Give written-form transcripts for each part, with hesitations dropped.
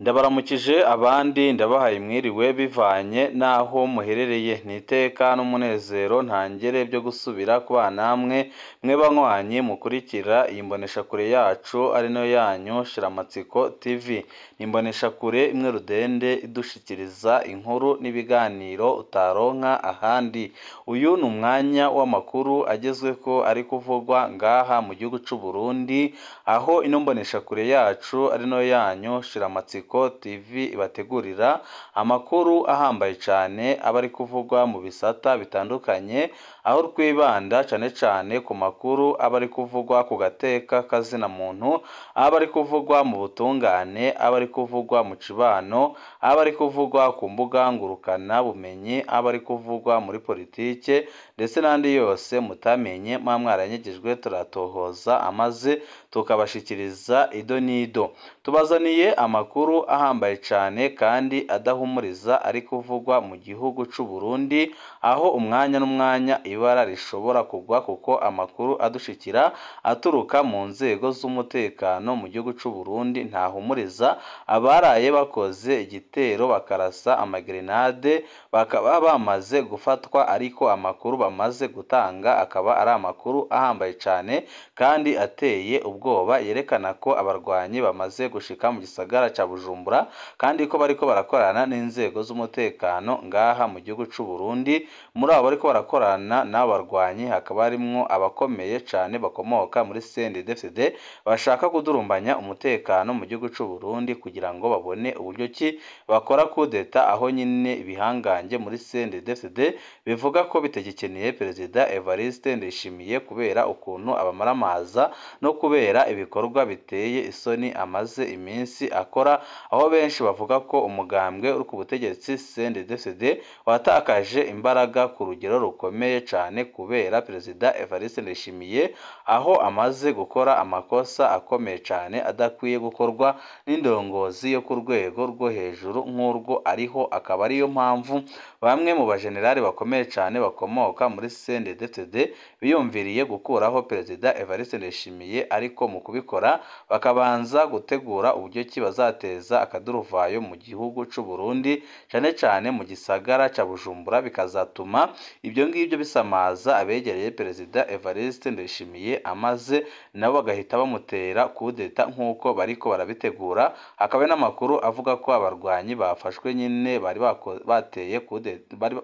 Ndabaramukije abandi ndabahaye mwiriwe bivanye n'aho muherereye, ni iteka n'umunezero ntangere byo gusubira kubana namwe mwe banywanyi mukurikira iyi mboneshakure yacu ari nayo yanyu Shiramatsiko TV. Ni imboneshakure imwe rudende idushikiriza inkuru n'ibiganiro utaronka ahandi. Uyu ni umwanya w'amakuru agezweko ari kuvugwa ngaha mu gihugu c'u Burundi, aho ino mboneshakure yacu ari nayo yanyu Shiramatsiko TV ibategurira amakuru ahambaye cane aba ari kuvugwa mu bisata bitandukanye, aho twibanda cane cane ku makuru aba ari kuvugwa ku gateka kazina muntu, aba ari kuvugwa mu butungane, aba ari kuvugwa mu cibano, aba ari kuvugwa ku mbuga ngurukana bumenyi, aba ari kuvugwa muri politike ndetse n'andi yose mutamenye muba mwaranyegejwe, turatohoza amaze tukabashikiriza ido n'ido. Tubazaniye amakuru ahambaye cane kandi adahumuriza ari kuvugwa mu gihugu c'u Burundi, aho umwanya n'umwanya ibara rishobora kugwa kuko amakuru adushikira aturuka mu nzego z'umutekano mu gihugu c'u Burundi ntahumuriza. Abaraye bakoze igitero bakarasa amagrenade bakaba bamaze gufatwa, ariko amakuru bamaze gutanga akaba ari amakuru ahambaye cane kandi ateye ubwoba, yerekana ko abarwanyi bamaze gushika mu gisagara ca Bujumbura kandi ko bariko barakorana n'inzego z'umutekano ngaha mu gihugu c'u Burundi. Muri abo bariko barakorana n'abo barwanyi hakaba harimwo abakomeye cane bakomoka muri CNDD-FDD bashaka kudurumbanya umutekano mu gihugu c'u Burundi kugira ngo babone uburyo ki bakora kudeta, aho nyine ibihangange muri CNDD-FDD bivuga ko bitagikeneye Perezida Evariste Ndayishimiye kubera ukuntu abamaramaza no kubera ibikorwa biteye isoni amaze iminsi akora, aho benshi bavuga ko umugambwe uri ku butegetsi CNDD-FDD watakaje imbaraga ku rugero rukomeye cane kubera Perezida Evariste Ndayishimiye, aho amaze gukora amakosa akomeye cane adakwiye gukorwa n'indongozi yo ku rwego rwo hejuru nk'urwo ariho. Akaba ariyo mpamvu bamwe mu bajenerali bakomeye cane bakomoka muri CNDD-FDD biyumviriye gukuraho Perezida Evariste Ndayishimiye, ariko mu kubikora bakabanza gutegura uburyo ki bazateza akaduruvayo mu gihugu c'u Burundi, cane cane mu gisagara ca Bujumbura, bikazatuma ibyo ngibyo bisamaza abegereye Perezida Evariste Ndayishimiye, amaze nabo bagahita bamutera kudeta nk'uko bariko barabitegura. Hakaba n'amakuru avuga ko abarwanyi bafashwe nyine bari bateye kudeta bari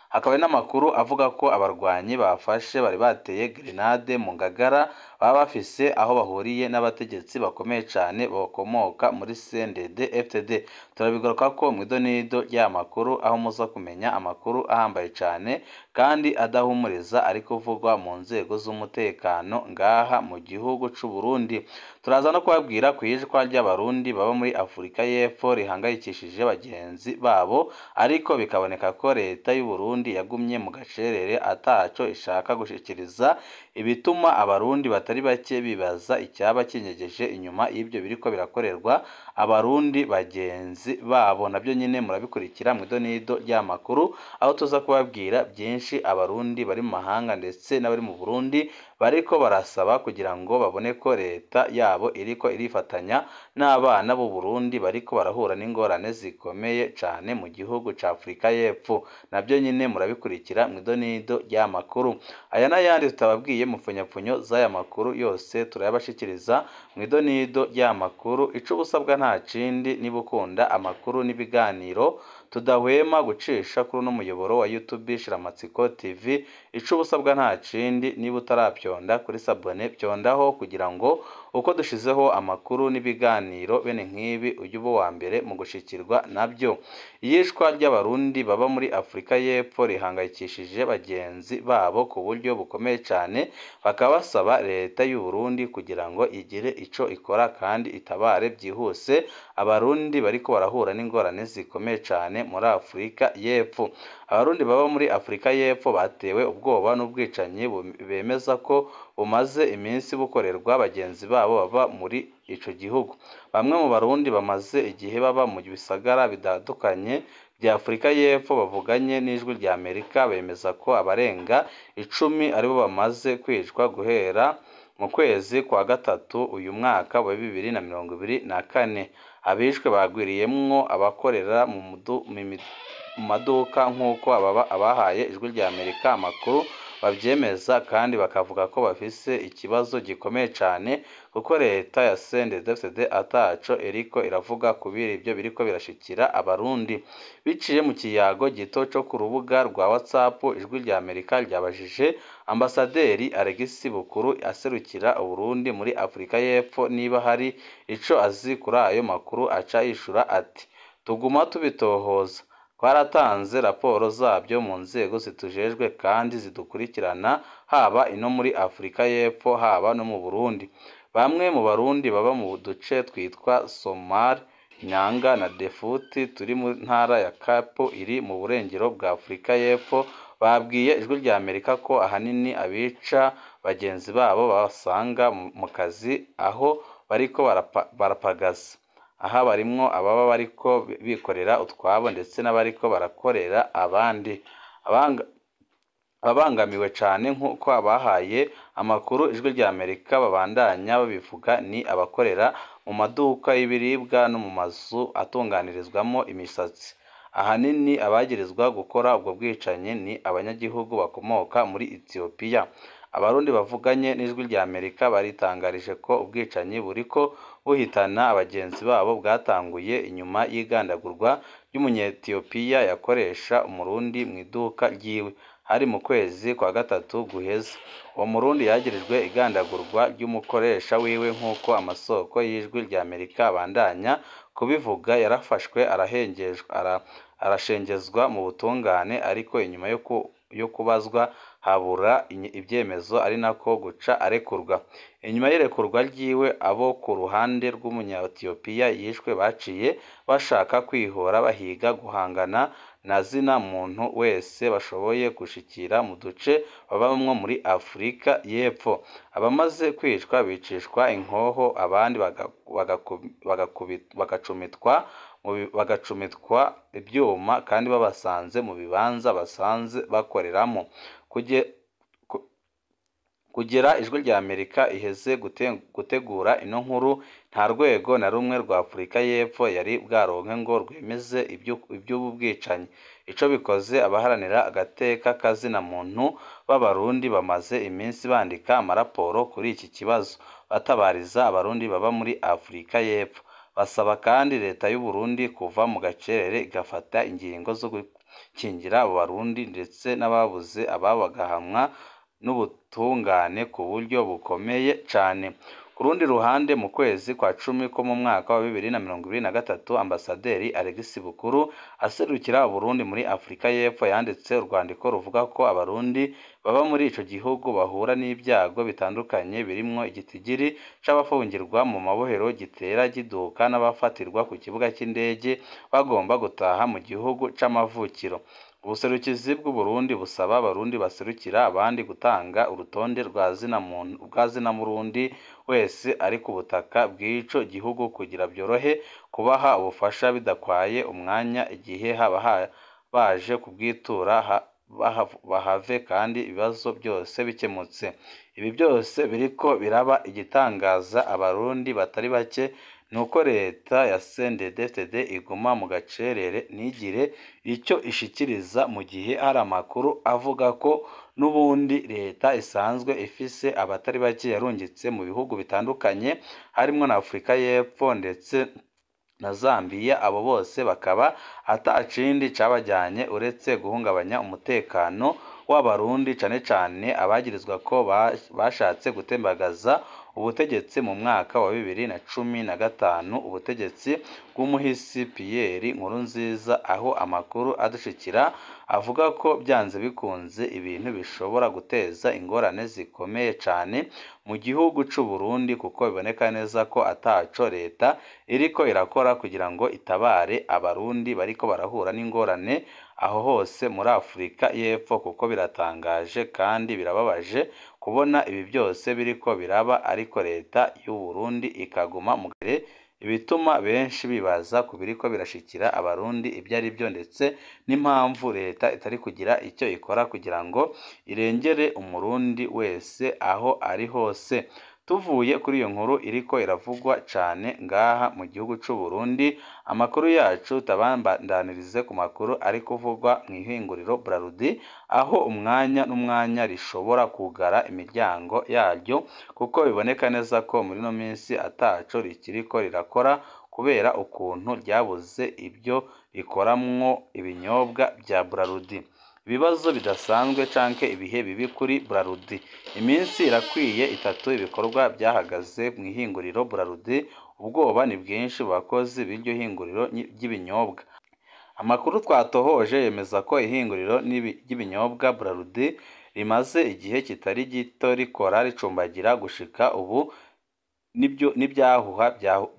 hakaba n'amakuru avuga ko abarwanyi bafashe bari bateye grenade mu Ngagara baba bafise aho bahuriye n'abategetsi bakomeye cane bakomoka muri CNDD-FDD. Turabigaruka ko mu idonido ry'aya makuru, aho muza kumenya amakuru ahambaye cane kandi adahumuriza ari kuvugwa mu nzego z'umutekano ngaha mu gihugu c'u Burundi. Turaza no kubabwira ku iyicwa ry'Abarundi baba muri Afurika y'Epfo rihangayikishije bagenzi babo, ariko bikaboneka ko leta y'u Burundi yagumye mu gacerere ataco ishaka gushikiriza, ibituma Abarundi batari bake bibaza icyaba kinyegeje inyuma y'ibyo biriko birakorerwa Abarundi bagenzi babo. Nabyo nyine murabikurikira mu idonido ry'amakuru, aho tuza kubabwira byinshi Abarundi bari mu mahanga ndetse n'abari mu Burundi bariko barasaba kugira ngo babone ko leta yabo iriko irifatanya n'abana b'u Burundi bariko barahura n'ingorane zikomeye cane mu gihugu ca Afurika y'Epfo. Nabyo nyine murabikurikira mu idonido ry'amakuru. Aya n'ayandi tutababwiye mu pfunyapfunyo z'aya makuru yose turayabashikiriza mu idonido ry'amakuru. Ico ubusabwa nta kindi, niba ukunda amakuru n'ibiganiro tudahwema gucisha kuri uno muyoboro wa YouTube Shiramatsiko TV, ico ubusabwa nta kindi, niba utaravyonda kuri sabone vyondaho kugira ngo uko dushizeho amakuru n'ibiganiro bene nk'ibi ujye uba uwa mbere mu gushikirwa nabyo. Iyicwa ry'Abarundi baba muri Afurika y'Epfo rihangayikishije bagenzi babo ku buryo bukomeye cane, bakaba basaba leta y'u Burundi kugira ngo igire ico ikora kandi itabare byihuse Abarundi bariko barahura n'ingorane zikomeye cane muri Afurika y'Epfo. Abarundi baba muri Afurika y'Epfo batewe ubwoba n'ubwicanyi bemeza ko bumaze iminsi bukorerwa bagenzi babo baba muri ico gihugu. Bamwe mu Barundi bamaze igihe baba mu bisagara bitandukanye bya Afurika y'Epfo bavuganye n'Ijwi rya Amerika bemeza ko abarenga 10 aribo bamaze kwicwa guhera mu kwezi kwa gatatu uyu mwaka wa 2024. Abishwe bagwiriyemwo abakorera mu maduka nk'uko abahaye Ijwi rya Amerika amakuru bavyemeza, kandi bakavuga ko bafise ikibazo gikomeye cane kuko leta ya CNDD-FDD ataco iriko iravuga kubiri ivyo biriko birashikira Abarundi. Biciye mu kiyago gito co ku rubuga rwa WhatsApp, Ijwi rya Amerika ryabajije Ambasaderi Alexis Bukuru aserukira Uburundi muri Afrika y'Epfo niba hari ico azi kuri ayo makuru, aca yishura ati: "Tuguma tubitohoza, twaratanze raporo zabyo mu nzego zitujejwe kandi zidukurikirana, haba ino muri Afrika y'Epfo haba no mu Burundi." Bamwe mu Barundi baba mu duce twitwa Somali, Nyanga na Defuti turi mu ntara ya Cape iri mu burengero bwa Afrika y'Epfo babwiye Ijwi rya Amerika ko ahanini abica bagenzi babo babasanga mu kazi aho bariko barapagasa. Aha barimwo ababa bariko bikorera utwabo ndetse n'abariko barakorera abandi. Ababangamiwe cane nk'uko abahaye amakuru Ijwi rya Amerika babandanya babivuga ni abakorera mu maduka y'ibiribwa no mu mazu atunganirizwamo imisatsi. Ahanini abagirizwa gukora ubwo bwicanyi ni abanyagihugu bakomoka muri Ethiopia. Abarundi bavuganye n'Ijwi rya Amerika baritangarije ko ubwicanyi buriko buhitana abagenzi babo bwatanguye inyuma y'igandagurwa ry'umunyetiyopiya yakoresha Umurundi mw'iduka ryiwe, hari mu kwezi kwa gatatu guheze. Uwo Murundi yagirijwe igandagurwa ry'umukoresha wiwe nk'uko amasoko y'Ijwi rya Amerika abandanya kubivuga, yarafashwe arashengezwa mu butungane, ariko inyuma yo kubazwa habura ibyemezo, ari nako guca arekurwa. Inyuma y'irekurwa ryiwe, abo ku ruhande rw'umunyetiyopiya yishwe baciye bashaka kwihora bahiga guhangana na zina muntu wese bashoboye gushikira mu duce babamwo muri Afrika y'Epfo. Abamaze kwicwa bicishwa inkoho, abandi bagacumitwa ivyuma kandi babasanze mu bibanza basanze bakoreramo. Kugera Ijwi rya Amerika iheze gutegura ino nkuru, nta rwego na rumwe rwa Afrika y'Epfo yari bwaronke ngo rwemeze ivy'ubu bwicanyi. Ico bikoze, abaharanira agateka kazina muntu b'Abarundi bamaze iminsi bandika amaraporo kuri iki kibazo, batabariza Abarundi baba muri Afrika y'Epfo. Basaba kandi leta y'u Burundi kuva mu gacerere igafata ingingo zo gukingira abo Barundi ndetse n'ababuze ababo bagahamwa n'ubutungane ku buryo bukomeye cane. Ku rundi ruhande, mu kwezi kwa cumi ko mu mwaka wa 2023, Ambasaderi Alexis Bukuru aserukira Uburundi muri Afrika y'Epfo yanditse urwandiko ruvuga ko Abarundi baba muri ico gihugu bahura n'ibyago bitandukanye birimwo igitigiri c'abafungirwa mu mabohero gitera kiduka n'abafatirwa ku kibuga c'indege bagomba gutaha mu gihugu c'amavukiro. Ubuserukizi bw'Uburundi busaba Abarundi baserukira abandi gutanga urutonde rwa zina murundi wese ari ku butaka bw'ico gihugu kugira byorohe kubaha ubufasha bidakwaye umwanya igihe haba baje kubwitura bahave kandi ibibazo byose bikemutse. Ibi byose biriko biraba igitangaza Abarundi batari bake nuko leta ya CNDD-FDD iguma mu gacerere ntigire icyo ishikiriza, mu gihe hari amakuru avuga ko n'ubundi leta isanzwe ifise abatari bake yarungitse mu bihugu bitandukanye harimwo na Afrika y'Epfo ndetse na Zambia, abo bose bakaba atakindi cabajyanye uretse guhungabanya umutekano w'Abarundi, cane cane abagirizwa ko bashatse gutembagaza ubutegetsi mu mwaka wa 2015, ubutegetsi bw'umuhisi Pierre Nkurunziza, aho amakuru adushikira avuga ko byanze bikunze ibintu bishobora guteza ingorane zikomeye cane mu gihugu c'u Burundi, kuko biboneka neza ko ataco leta iriko irakora kugira ngo itabare Abarundi bariko barahura n'ingorane aho hose muri Afrika y'Epfo, kuko biratangaje kandi birababaje kubona ibi byose biriko biraba ariko leta y'u Burundi ikaguma mu gare, ibituma benshi bibaza ku biriko birashikira Abarundi ibyo ari byo ndetse n'impamvu leta itari kugira icyo ikora kugira ngo irengere Umurundi wese aho ari hose. Tuvuye kuri iyo nkuru iriko iravugwa cane ngaha mu gihugu c'u Burundi, amakuru yacu tabandanirize ku makuru ari kuvugwa mw'ihinguriro Brarudi, aho umwanya n'umwanya rishobora kugara imiryango yaryo, kuko biboneka neza ko muri ino minsi ataco rikiriko rirakora kubera ukuntu ryabuze ibyo rikoramwo ibinyobwa vya Brarudi. Ibibazo bidasanzwe canke ibihe bibi kuri Brarudi. Iminsi irakwiye itatu ibikorwa byahagaze mw'ihinguriro Brarudi, ubwoba ni bwinshi mu bakozi b'iryo hinguriro ry'ibinyobwa. Amakuru twatohoje yemeza ko ihinguriro ry'ibinyobwa Brarudi rimaze igihe kitari gito rikora ricumbagira, gushika ubu n'ibyahuha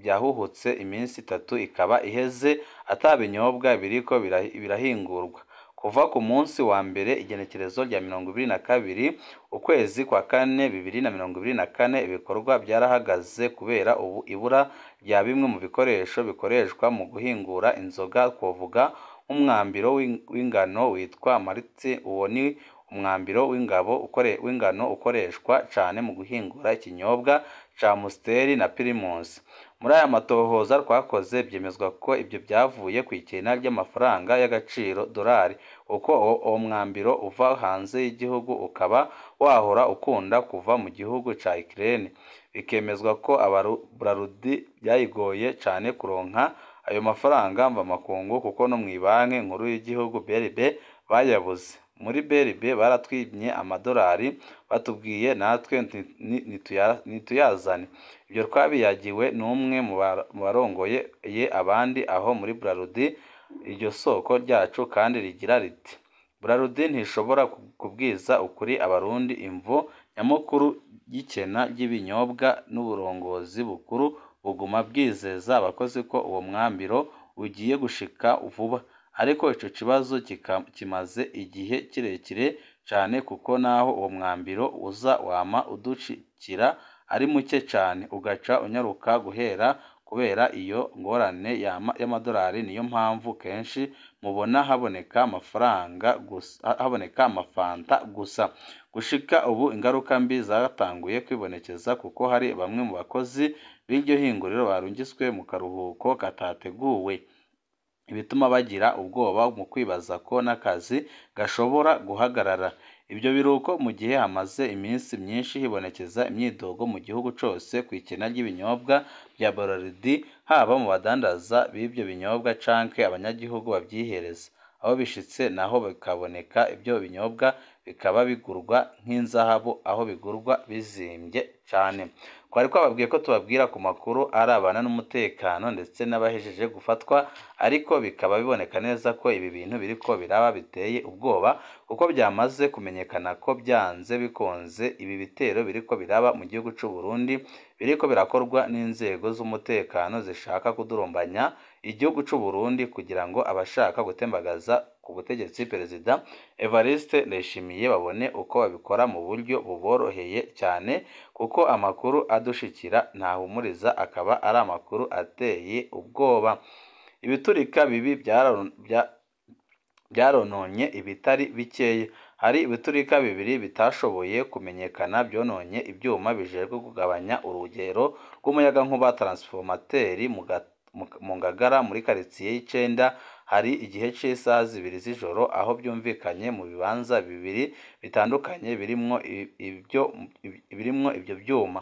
byahuhutse iminsi itatu ikaba iheze ata binyobwa biriko birahingurwa. Kuva ku munsi wa mbere igenekerezo rya 22 ukwezi kwa kane 2024, ibikorwa byarahagaze kubera ubu ibura rya bimwe mu bikoresho bikoreshwa mu guhingura inzoga, twovuga nk'umwambiro w'ingano witwa maritsi. Uwo ni umwambiro w'ingano ukoreshwa cane mu guhingura ikinyobwa ca Amstel na Primus. Muri aya matohoza twakoze byemezwa ko ibyo byavuye ku ikena ry'amafaranga y'agaciro dolari, kuko uwo mwambiro uva hanze y'igihugu ukaba wahora ukunda kuva mu gihugu ca Ukraine. Bikemezwa ko Brarudi byayigoye cane kuronka ayo mafaranga mvamakungu, kuko no mw'ibanki nkuru y'igihugu BRB bayabuze. Muri BRB baratwimye amadolari, batubwiye natwe ntituyazane. Ibyo twabiyagiwe n'umwe mu barongoye abandi aho muri Brarudi. Iryo soko ryacu kandi rigira riti: Brarudi ntishobora kubwiza ukuri abarundi imvo nyamukuru y'ikena ry'ibinyobwa, n'uburongozi bukuru buguma bwizeza abakozi ko uwo mwambiro ugiye gushika vuba, ariko ico kibazo kimaze igihe kirekire cane, kuko naho uwo mwambiro uza wama udushikira ari muke cane, ugaca unyaruka guhera kubera iyo ngorane y'amadolari. Niyo mpamvu kenshi mubona haboneka amafaranga gusa, haboneka amafanta gusa. Gushika ubu ingaruka mbi zatanguye kwibonekeza, kuko hari bamwe mu bakozi b'iryo hinguriro barungitswe mu karuhuko katateguwe, ibituma bagira ubwoba mu kwibaza ko n'akazi gashobora guhagarara. Ibyo biruko mu gihe hamaze iminsi myinshi hibonekeza imyidogo mu gihugu cose kw'ikena ry'ibinyobwa bya Brarudi, haba mu badandaza b'ibyo binyobwa canke abanyagihugu babyihereza. Aho bishitse naho bikaboneka ibyo binyobwa bikaba bigurwa nk'inzahabu, aho bigurwa bizimbye cane. Twari twababwiye ko tubabwira ku makuru arabana n'umutekano ndetse n'abahejeje gufatwa, ariko bikaba biboneka neza ko ibi bintu biriko biraba biteye ubwoba, kuko byamaze kumenyekana ko byanze bikunze ibi bitero biriko biraba mu gihugu c'u Burundi biriko birakorwa n'inzego z'umutekano zishaka kudurumbanya igihugu c'u Burundi, kugira ngo abashaka gutembagaza ku butegetsi Perezida Evariste Ndayishimiye babone uko babikora mu buryo buboroheye cyane, kuko amakuru adushikira ntahumuriza, akaba ari amakuru ateye ubwoba. Ibiturika bibi byarononye ibitari bikeya. Hari ibiturika bibiri bitashoboye kumenyekana byononye ibyuma bijejwe kugabanya urugero rw'umuyagankuba transformateri mu Ngagara muri karitsiye y'icenda. Hari igihe c'isaha 2 z'ijoro, aho byumvikanye mu bibanza bibiri bitandukanye birimwo ibyo byuma.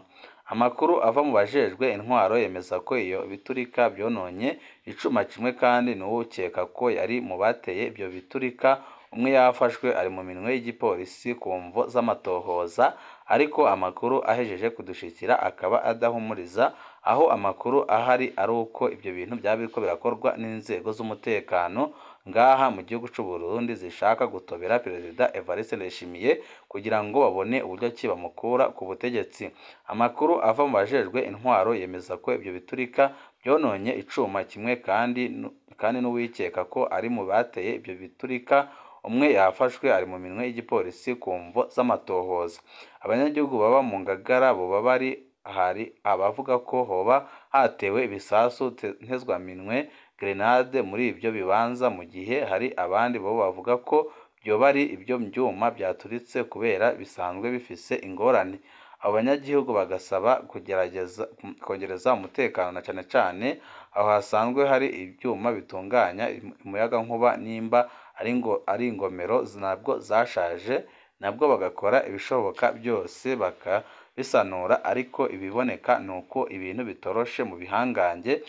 Amakuru ava mu bajejwe intwaro yemeza ko iyo biturika byononye icuma kimwe, kandi n'uwukeka ko yari mu bateye ibyo biturika umwe yafashwe ari mu minwe y'igipolisi ku mvo z'amatohoza, ariko amakuru ahejeje kudushikira akaba adahumuriza, aho amakuru ahari ari uko ibyo bintu byaba biriko birakorwa n'inzego z'umutekano ngaha mu gihugu c'u Burundi zishaka gutobera Perezida Evariste Ndayishimiye kugira ngo babone uburyo ki bamukura ku butegetsi. Amakuru ava mu bajejwe intwaro yemeza ko ibyo biturika byononye icuma kimwe, kandi n'uwikeka ko ari mu bateye ibyo biturika umwe yafashwe ari mu minwe y'igipolisi ku mvo z'amatohoza. Abanyagihugu baba mu Ngagara boba bari hari abavuga ko hoba hatewe ibisasu ntezwaminwe grenade muri ibyo bibanza, mu gihe hari abandi bo bavuga ko byoba ari ibyo byuma byaturitse kubera bisanzwe bifise ingorane. Abo banyagihugu bagasaba kugerageza kongereza umutekano na cane cane aho hasanzwe hari ivyuma bitunganya umuyagankuba, nimba ari ingomero nabwo zashaje, nabwo bagakora ibishoboka byose bakabisanura. Ariko ibiboneka nuko ibintu bitoroshe mu bihangange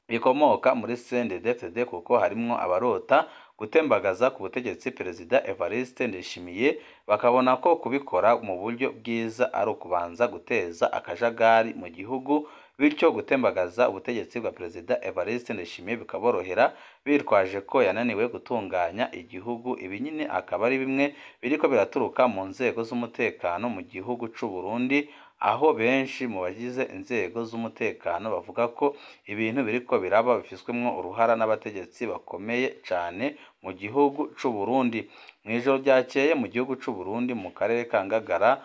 bikomoka muri CNDD-FDD, kuko harimwo abarota gutembagaza ku butegetsi Perezida Evariste Ndayishimiye, bakabona ko kubikora mu buryo bwiza ari ukubanza guteza akajagari mu gihugu, bityo gutembagaza ubutegetsi bwa Perezida Evariste Ndayishimiye bikaborohera, bitwaje ko yananiwe gutunganya igihugu. Ibi nyine akaba ari bimwe biriko biraturuka mu nzego z'umutekano mu gihugu c'u Burundi, aho benshi mu bagize inzego z'umutekano bavuga ko ibintu biriko biraba bifiswemwo uruhara n'abategetsi bakomeye cane mu gihugu c'u Burundi. Mw'ijoro ryakeye mu gihugu c'u Burundi mu karere ka Ngagara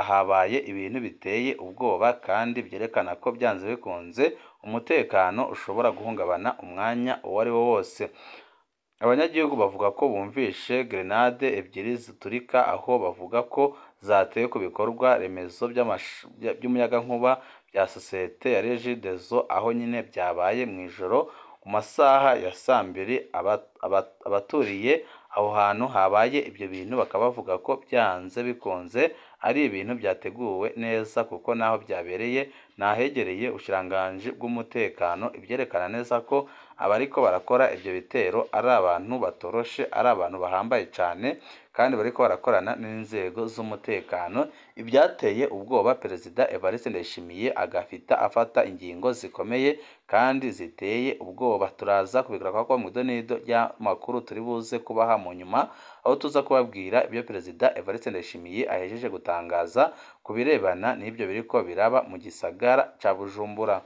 habaye ibintu biteye ubwoba kandi vyerekana ko vyanze bikunze umutekano ushobora guhungabana umwanya uwo ari wo wose. Abanyagihugu bavuga ko bumvishe grenade ebyiri ziturika, aho bavuga ko zatewe ku bikorwa remezo by'umuyagankuba bya sosiyete ya Regideso, aho nyine byabaye mw'ijoro ku masaha ya sambiri. Abaturiye aho hantu habaye ibyo bintu bakaba bavuga ko byanze bikunze ari ibintu byateguwe neza, kuko naho byabereye nahegereye ubushikiranganji bw'umutekano, ivyerekana neza ko abariko barakora ivyo bitero ari abantu batoroshe, ari abantu bahambaye cane kandi bariko barakorana n'inzego z'umutekano. Ivyateye ubwoba Perezida Evariste Ndayishimiye agahita afata ingingo zikomeye kandi ziteye ubwoba. Turaza kubigarukako mw'idonido ry'amakuru turi buze kubaha mu nyuma, aho tuza kubabwira ibyo Perezida Evariste Ndayishimiye ahejeje gutangaza ku birebana n'ivyo biriko biraba mu gisagara ca Bujumbura.